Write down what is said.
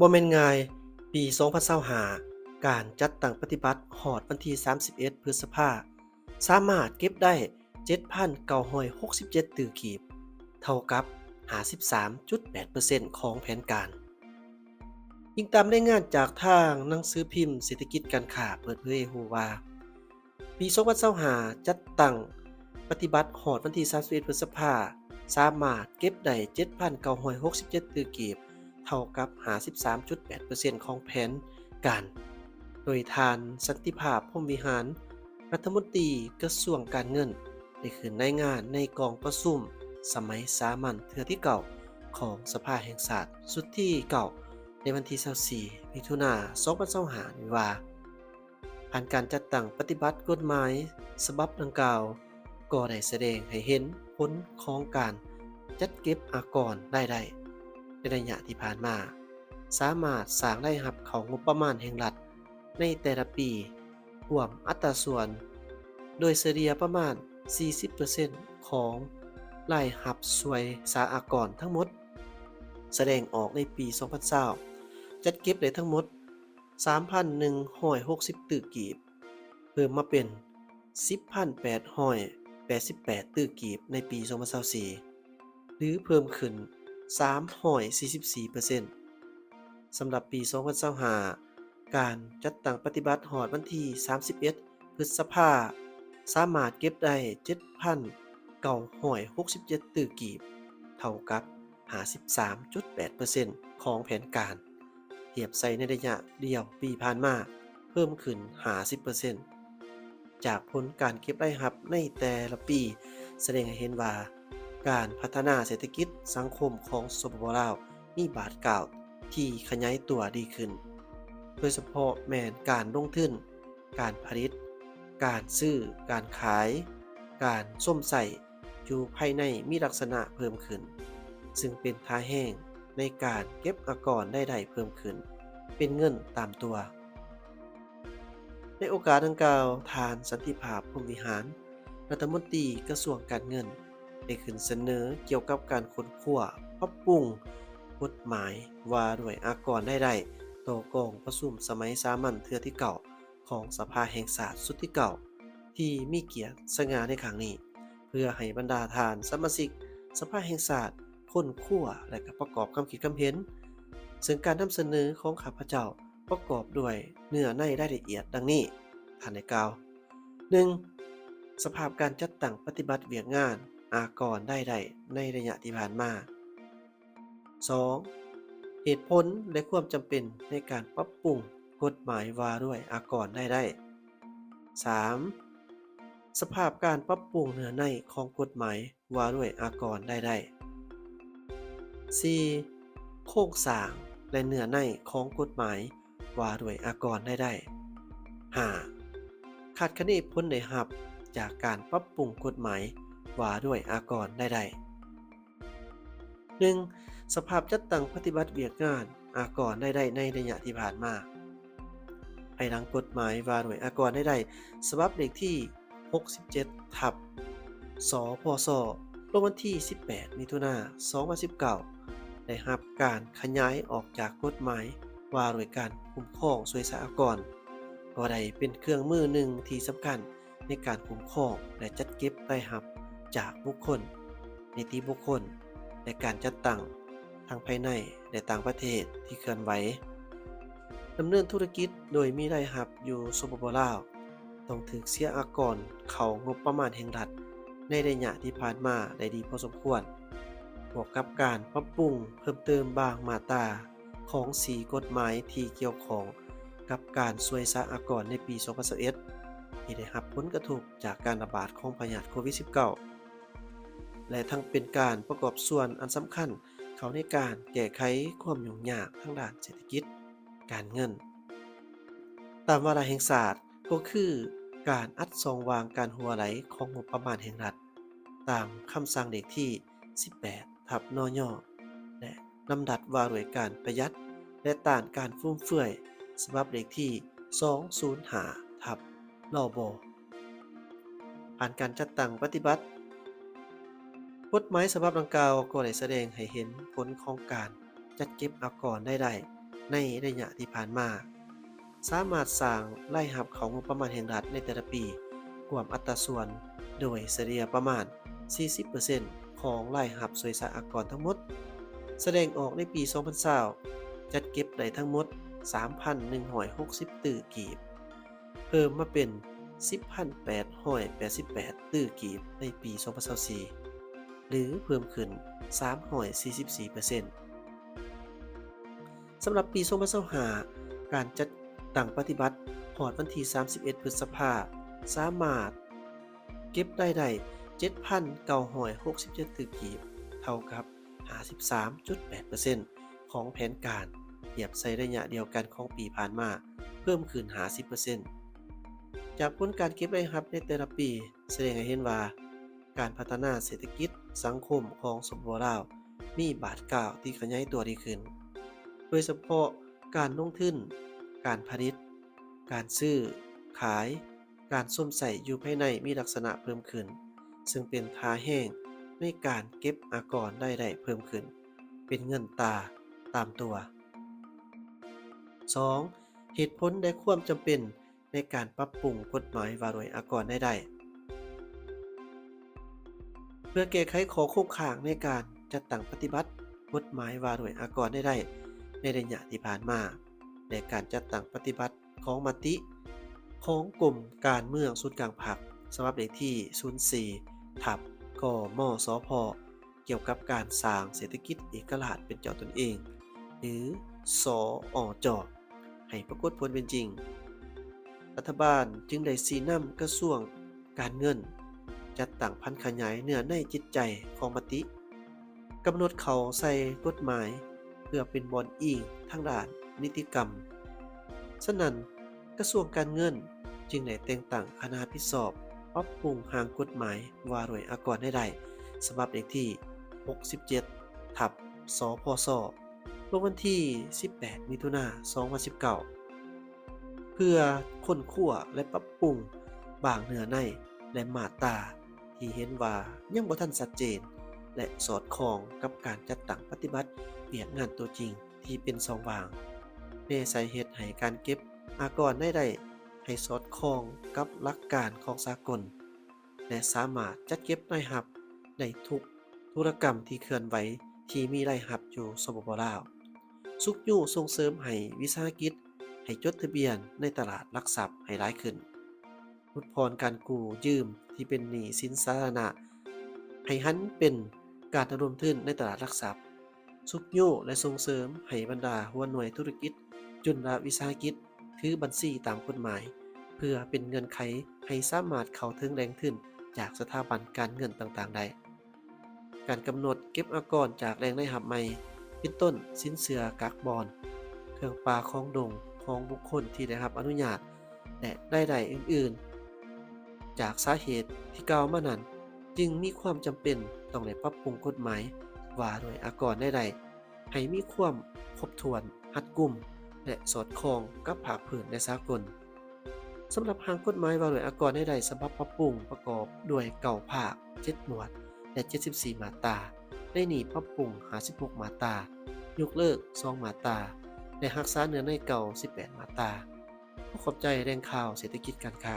ບໍ່ແມ່ນງ່າຍ, ປີສອງພັນຊາວຫ້າ ການຈັດຕັ້ງປະຕິບັດຮອດວັນທີສາມສິບເອັດ ພຶດສະພາ ສາມາດເກັບໄດ້ ເຈັດພັນເກົ້າຮ້ອຍຫົກສິບເຈັດຕື້ກີບ, ເທົ່າກັບ ຫ້າສິບສາມຈຸດແປດເປີເຊັນ ຂອງແຜນການ. ອີງຕາມລາຍງານຈາກທາງໜັງສືພິມເສດຖະກິດການຄ້າ ເປີດເຜີຍໃຫ້ຮູ້ວ່າ ປີສອງພັນຊາວຫ້າ ຈັດຕັ້ງປະຕິບັດຮອດວັນທີສາມສິບເອັດ ພຶດສະພາ ສາມາດເກັບໄດ້ ເຈັດພັນເກົ້າຮ້ອຍຫົກສິບເຈັດຕື້ກີບ, ເທົ່າກັບ ຫ້າສິບສາມຈຸດແປດເປີເຊັນ ຂອງແຜນການ, ໂດຍທ່ານ ສັນຕິພາບ ພົມວິຫານ ລັດຖະມົນຕີກະຊວງການເງິນ ໄດ້ຂຶ້ນລາຍງານໃນກອງປະຊຸມສະໄໝສາມັນເທື່ອທີເກົ້າ ຂອງສະພາແຫ່ງຊາດຊຸດທີເກົ້າ ໃນວັນທີຊາວສີ່ ມິຖຸນາ ສອງພັນຊາວຫ້າ ນີ້ວ່າ ຜ່ານການຈັດຕັ້ງປະຕິບັດກົດໝາຍສະບັບດັ່ງກ່າວ ກໍໄດ້ສະແດງໃຫ້ເຫັນຜົນຂອງການຈັດເກັບອາກອນລາຍໄດ້ໃນໄລຍະທີ່ຜ່ານມາ ສາມາດສ້າງລາຍຮັບເຂົ້າງົບປະມານແຫ່ງລັດໃນແຕ່ລະປີ ຮວມອັດຕາສ່ວນໂດຍສະເລ່ຍປະມານ ສີ່ສິບເປີເຊັນ ຂອງລາຍຮັບສ່ວຍສາອາກອນທັງໝົດ ສະແດງອອກໃນປີສອງພັນຊາວ ຈັດເກັບໄດ້ທັງໝົດ ສາມພັນໜຶ່ງຮ້ອຍຫົກສິບຕື້ກີບ, ເພີ່ມມາເປັນ ສິບພັນແປດຮ້ອຍແປດສິບແປດຕື້ກີບໃນປີສອງພັນຊາວສີ່ ຫຼື ເພີ່ມຂຶ້ນ ສາມຮ້ອຍສີ່ສິບສີ່ເປີເຊັນ. ສຳລັບປີສອງພັນຊາວຫ້າ ການຈັດຕັ້ງປະຕິບັດຮອດວັນທີສາມສິບເອັດ ພຶດສະພາ ສາມາດເກັບໄດ້ ເຈັດພັນເກົ້າຮ້ອຍຫົກສິບເຈັດຕື້ກີບ, ເທົ່າກັບ ຫ້າສິບສາມຈຸດແປດເປີເຊັນ ຂອງແຜນການ, ທຽບໃສ່ໃນໄລຍະດຽວປີຜ່ານມາ ເພີ່ມຂຶ້ນ ຫ້າສິບເປີເຊັນ. ຈາກຜົນການເກັບລາຍຮັບໃນແຕ່ລະປີ ສະແດງໃຫ້ເຫັນວ່າ ການພັດທະນາເສດຖະກິດສັງຄົມຂອງ ສປປ ລາວ ມີບາດກ້າວທີ່ຂະຫຍາຍຕົວດີຂຶ້ນ, ໂດຍສະເພາະແມ່ນການລົງທຶນ, ການຜະລິດ, ການຊື້, ການຂາຍ, ການຊົມໃຊ້ ຢູ່ພາຍໃນມີລັກສະນະເພີ່ມຂຶ້ນ, ຊຶ່ງເປັນທ່າແຮງໃນການເກັບອາກອນລາຍໄດ້ເພີ່ມຂຶ້ນ ເປັນເງິນຕາມຕົວ. ໃນໂອກາດດັ່ງກ່າວ, ທ່ານ ສັນຕິພາບ ພົມວິຫານ ລັດຖະມົນຕີກະຊວງການເງິນ ໄດ້ຂຶ້ນສະເໜີກ່ຽວກັບການຄົ້ນຄວ້າປັບປຸງກົດໝາຍວ່າດ້ວຍອາກອນລາຍໄດ້ ຕໍ່ກອງປະຊຸມສະໄໝສາມັນເທື່ອທີເກົ້າ ຂອງສະພາແຫ່ງຊາດຊຸດທີເກົ້າ ທີ່ມີກຽດສະຫງ່າໃນຄັ້ງນີ້ ເພື່ອໃຫ້ບັນດາທ່ານສະມາຊິກສະພາແຫ່ງຊາດຄົ້ນຄວ້າ ແລະ ກະປະກອບຄຳຄິດຄຳເຫັນ, ເຊິ່ງການນຳສະເໜີຂອງຂ້າພະເຈົ້າປະກອບດ້ວຍເນື້ອໃນລາຍລະອຽດດັ່ງນີ້. ທ່ານໄດ້ກ່າວ, ໜຶ່ງ ສະພາບການຈັດຕັ້ງປະຕິບັດວຽກງານອາກອນລາຍໄດ້ໃນໄລຍະທີ່ຜ່ານມາ. ສອງ ເຫດຜົນ ແລະ ຄວາມຈຳເປັນໃນການປັບປຸງກົດໝາຍວ່າດ້ວຍອາກອນລາຍໄດ້. ສາມ ສະພາບການປັບປຸງເນື້ອໃນຂອງກົດໝາຍວ່າດ້ວຍອາກອນລາຍໄດ້. ສີ່ ໂຄງສ້າງ ແລະ ເນື້ອໃນຂອງກົດໝາຍ ວ່າດ້ວຍອາກອນລາຍໄດ້. ຫ້າ ຄາດຄະເນຜົນໄດ້ຮັບຈາກການປັບປຸງກົດໝາຍວ່າດ້ວຍອາກອນລາຍໄດ້. ໜຶ່ງ ສະພາບຈັດຕັ້ງປະຕິບັດວຽກງານອາກອນລາຍໄດ້ໃນໄລຍະທີ່ຜ່ານມາ. ພາຍຫຼັງກົດໝາຍວ່າດ້ວຍອາກອນລາຍໄດ້ ສະບັບເລກທີ ຫົກສິບເຈັດ ທັບ ສພສ ລົງວັນທີ ສິບແປດ ມິຖຸນາ ສອງພັນສິບເກົ້າ ໄດ້ຮັບການຂະຫຍາຍອອກຈາກກົດໝາຍວ່າດ້ວຍການຄຸ້ມຄອງສ່ວຍສາອາກອນ, ກໍໄດ້ເປັນເຄື່ອງມືໜຶ່ງທີ່ສຳຄັນໃນການຄຸ້ມຄອງ ແລະ ຈັດເກັບລາຍຮັບຈາກບຸກຄົນ, ນິຕິບຸກຄົນ ແລະ ການຈັດຕັ້ງ ທັງພາຍໃນ ແລະ ຕ່າງປະເທດທີ່ເຄື່ອນໄຫວ ດຳເນີນທຸລະກິດໂດຍມີລາຍຮັບຢູ່ ສປປ ລາວ ຕ້ອງຖືກເສຍອາກອນເຂົ້າງົບປະມານແຫ່ງລັດໃນໄລຍະທີ່ຜ່ານມາໄດ້ດີພໍສົມຄວນ, ບວກກັບການປັບປຸງເພີ່ມເຕີມບາງມາດຕາຂອງສີ່ກົດໝາຍທີ່ກ່ຽວຂ້ອງກັບການສ່ວຍສາອາກອນໃນປີສອງພັນຊາວເອັດ ທີ່ໄດ້ຮັບຜົນກະທົບຈາກການລະບາດຂອງພະຍາດໂຄວິດສິບເກົ້າ ແລະ ທັງເປັນການປະກອບສ່ວນອັນສຳຄັນ ເຂົ້າໃນການແກ້ໄຂຄວາມຫຍຸ້ງຍາກທາງດ້ານເສດຖະກິດ, ການເງິນ ຕາມວາລະແຫ່ງຊາດ ກໍຄືການອັດຊ່ອງວ່າງການຮົ່ວໄຫຼຂອງງົບປະມານແຫ່ງລັດ ຕາມຄຳສັ່ງເລກທີ ສິບແປດ ທັບ ນຍ ແລະ ລຳດັບວ່າດ້ວຍການປະຢັດ ແລະ ຕ້ານການຟຸມເຟືອຍ ສະບັບເລກທີ ສອງສູນຫ້າ ທັບ ລບ. ຜ່ານການຈັດຕັ້ງປະຕິບັດ, ກົດໝາຍສະບັບດັ່ງກ່າວກໍໄດ້ສະແດງໃຫ້ເຫັນຜົນຂອງການຈັດເກັບອາກອນລາຍໄດ້ ໃນໄລຍະທີ່ຜ່ານມາ ສາມາດສ້າງລາຍຮັບເຂົ້າງົບປະມານແຫ່ງລັດໃນແຕ່ລະປີກວມອັດຕາສ່ວນໂດຍສະເລ່ຍປະມານສີ່ສິບເປີເຊັນຂອງລາຍຮັບສ່ວຍສາອາກອນທັງໝົດ. ສະແດງອອກໃນປີສອງພັນຊາວ ຈັດເກັບໄດ້ທັງໝົດສາມພັນໜຶ່ງຮ້ອຍຫົກສິບຕື້ກີບ ເພີ່ມມາເປັນສິບພັນແປດຮ້ອຍແປດສິບແປດຕື້ກີບໃນປີສອງພັນຊາວສີ່ ຫຼື ເພີ່ມຂຶ້ນສາມຮ້ອຍສີ່ສິບສີ່ເປີເຊັນ. ສຳລັບປີສອງພັນຊາວຫ້າ ການຈັດຕັ້ງປະຕິບັດຮອດວັນທີສາມສິບເອັດ ພຶດສະພາ ສາມາດເກັບລາຍໄດ້ເຈັດພັນເກົ້າຮ້ອຍຫົກສິບເຈັດຕື້ກີບ ເທົ່າກັບຫ້າສິບສາມຈຸດແປດເປີເຊັນຂອງແຜນການ, ທຽບໃສ່ໄລຍະດຽວກັນຂອງປີຜ່ານມາ ເພີ່ມຂຶ້ນຫ້າສິບເປີເຊັນ. ຈາກຜົນການເກັບລາຍຮັບໃນແຕ່ລະປີ ສະແດງໃຫ້ເຫັນວ່າ ການພັດທະນາເສດຖະກິດສັງຄົມຂອງ ສປປ ລາວ ມີບາດກ້າວທີ່ຂະຫຍາຍຕົວດີຂຶ້ນ, ໂດຍສະເພາະການລົງທຶນ, ການຜະລິດ, ການຊື້, ຂາຍ, ການຊົມໃຊ້ຢູ່ພາຍໃນມີລັກສະນະເພີ່ມຂຶ້ນ, ເຊິ່ງເປັນທ່າແຮງໃນການເກັບອາກອນລາຍໄດ້ເພີ່ມຂຶ້ນເປັນເງິນຕາຕາມຕົວ. ສອງ, ເຫດຜົນ ແລະ ຄວາມຈຳເປັນ ໃນການປັບປຸງກົດໝາຍວ່າດ້ວຍອາກອນລາຍໄດ້. ເພື່ອແກ້ໄຂຂໍ້ຄົງຄ້າງໃນການຈັດຕັ້ງປະຕິບັດກົດໝາຍວ່າດ້ວຍອາກອນລາຍໄດ້ໃນໄລຍະທີ່ຜ່ານມາ ແລະ ການຈັດຕັ້ງປະຕິບັດຂອງມະຕິຂອງກົມການເມືອງສູນກາງພັກ ສະບັບເລກທີສູນສີ່ ທັບ ກມສພ ກ່ຽວກັບການສ້າງເສດຖະກິດເອກະລາດເປັນເຈົ້າຕົນເອງ ຫຼື ສອຈ ໃຫ້ປາກົດຜົນເປັນຈິງ, ລັດຖະບານຈຶ່ງໄດ້ຊີ້ນຳກະຊວງການເງິນ ຈັດຕັ້ງຜັນຂະຫຍາຍເນື້ອໃນຈິດໃຈຂອງມະຕິ, ກຳນົດເຂົ້າໃສ່ກົດໝາຍເພື່ອເປັນບ່ອນອີງທາງດ້ານນິຕິກຳ. ສະນັ້ນ, ກະຊວງການເງິນຈຶ່ງໄດ້ແຕ່ງຕັ້ງຄະນະຮັບຜິດຊອບປັບປຸງຮ່າງກົດໝາຍວ່າດ້ວຍອາກອນລາຍໄດ້ ສະບັບເລກທີຫົກສິບເຈັດ ທັບ ສພຊ ລົງວັນທີສິບແປດ ມິຖຸນາ ສອງພັນສິບເກົ້າ ເພື່ອຄົ້ນຄວ້າ ແລະ ປັບປຸງບາງເນື້ອໃນ ແລະ ມາດຕາທີ່ເຫັນວ່າຍັງບໍ່ທັນຊັດເຈນ ແລະ ສອດຄ່ອງກັບການຈັດຕັ້ງປະຕິບັດວຽກງານຕົວຈິງ ທີ່ເປັນຊ່ອງວ່າງ, ແນໃສ່ເຮັດໃຫ້ການເກັບອາກອນລາຍໄດ້ໃຫ້ສອດຄ່ອງກັບຫຼັກການຂອງສາກົນ ແລະ ສາມາດຈັດເກັບລາຍຮັບໄດ້ທຸກທຸລະກຳທີ່ເຄື່ອນໄຫວທີ່ມີລາຍຮັບຢູ່ ສປປ ລາວ, ຊຸກຍູ້ສົ່ງເສີມໃຫ້ວິສາຫະກິດໃຫ້ຈົດທະບຽນໃນຕະຫຼາດຫຼັກຊັບໃຫ້ຫຼາຍຂຶ້ນ. ຫຼຸດຜ່ອນການກູ້ຢືມທີ່ເປັນໜີ້ສິນສາທາລະນະ ໃຫ້ຫັນເປັນການລະດົມທຶນໃນຕະຫຼາດຫຼັກຊັບ, ຊຸກຍູ້ ແລະ ສົ່ງເສີມໃຫ້ບັນດາຫົວໜ່ວຍທຸລະກິດ, ຈຸນລະວິສາຫະກິດ ຖືບັນຊີຕາມກົດໝາຍ ເພື່ອເປັນເງື່ອນໄຂໃຫ້ສາມາດເຂົ້າເຖິງແຫຼ່ງທຶນຈາກສະຖາບັນການເງິນຕ່າງໆໄດ້. ການກຳນົດເກັບອາກອນຈາກແຫຼ່ງລາຍຮັບໃໝ່ ເປັນຕົ້ນ ສິນເຊື່ອກັກບອນ, ເຄື່ອງປ່າຂອງດົງຂອງບຸກຄົນທີ່ໄດ້ຮັບອະນຸຍາດ ແລະ ລາຍໄດ້ອື່ນໆ ຈາກສາເຫດທີ່ກ່າວມານັ້ນ ຈຶ່ງມີຄວາມຈຳເປັນຕ້ອງໄດ້ປັບປຸງກົດໝາຍວ່າດ້ວຍອາກອນລາຍໄດ້ ໃຫ້ມີຄວາມຄົບຖ້ວນ, ຮັດກຸມ ແລະ ສອດຄ່ອງກັບພາກພື້ນ ແລະ ສາກົນ. ສຳລັບຮ່າງກົດໝາຍວ່າດ້ວຍອາກອນລາຍໄດ້ສະບັບປັບປຸງ ປະກອບດ້ວຍເກົ້າພາກ, ເຈັດໝວດ ແລະ ເຈັດສິບສີ່ມາດຕາ. ໃນນີ້ປັບປຸງຫ້າສິບຫົກມາດຕາ, ຍົກເລີກສອງມາດຕາ ແລະ ຮັກສາເນື້ອໃນເກົ່າສິບແປດມາດຕາ. ຂໍຂອບໃຈແຫຼ່ງຂ່າວເສດຖະກິດການຄ້າ.